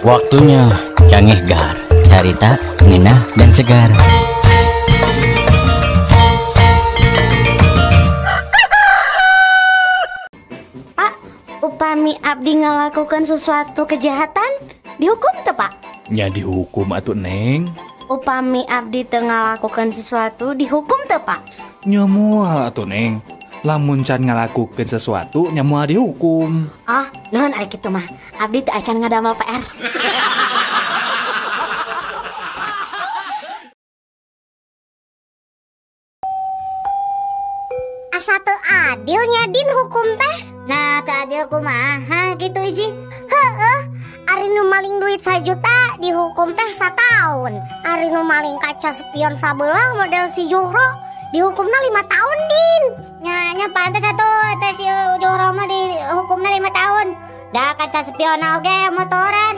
Waktunya Cangehgar, carita, ngenah, dan segar. Pak, upami abdi ngalakukan sesuatu kejahatan, dihukum teu, Pak? Nya dihukum atuh, Neng. Upami abdi teu ngalakukan sesuatu, dihukum teu, Pak? Nya moal atuh, Neng. Lamun can ngalakukeun sesuatu, nya moal dihukum. Oh, nuhun ari kitu mah. Abdi teu acan ngadamel PR. Asa teu adil nya Din hukum teh. Nah, teu adil kumaha gitu Iji? Heeh, ari nu maling duit 1 juta dihukum teh 1 tahun. Ari nu maling kaca spion sabelah model si Juhro dihukumna 5 tahun, Din. Nya pantes atuh teh si Juhro mah dihukumna 5 tahun. Da kaca spion oge motoran.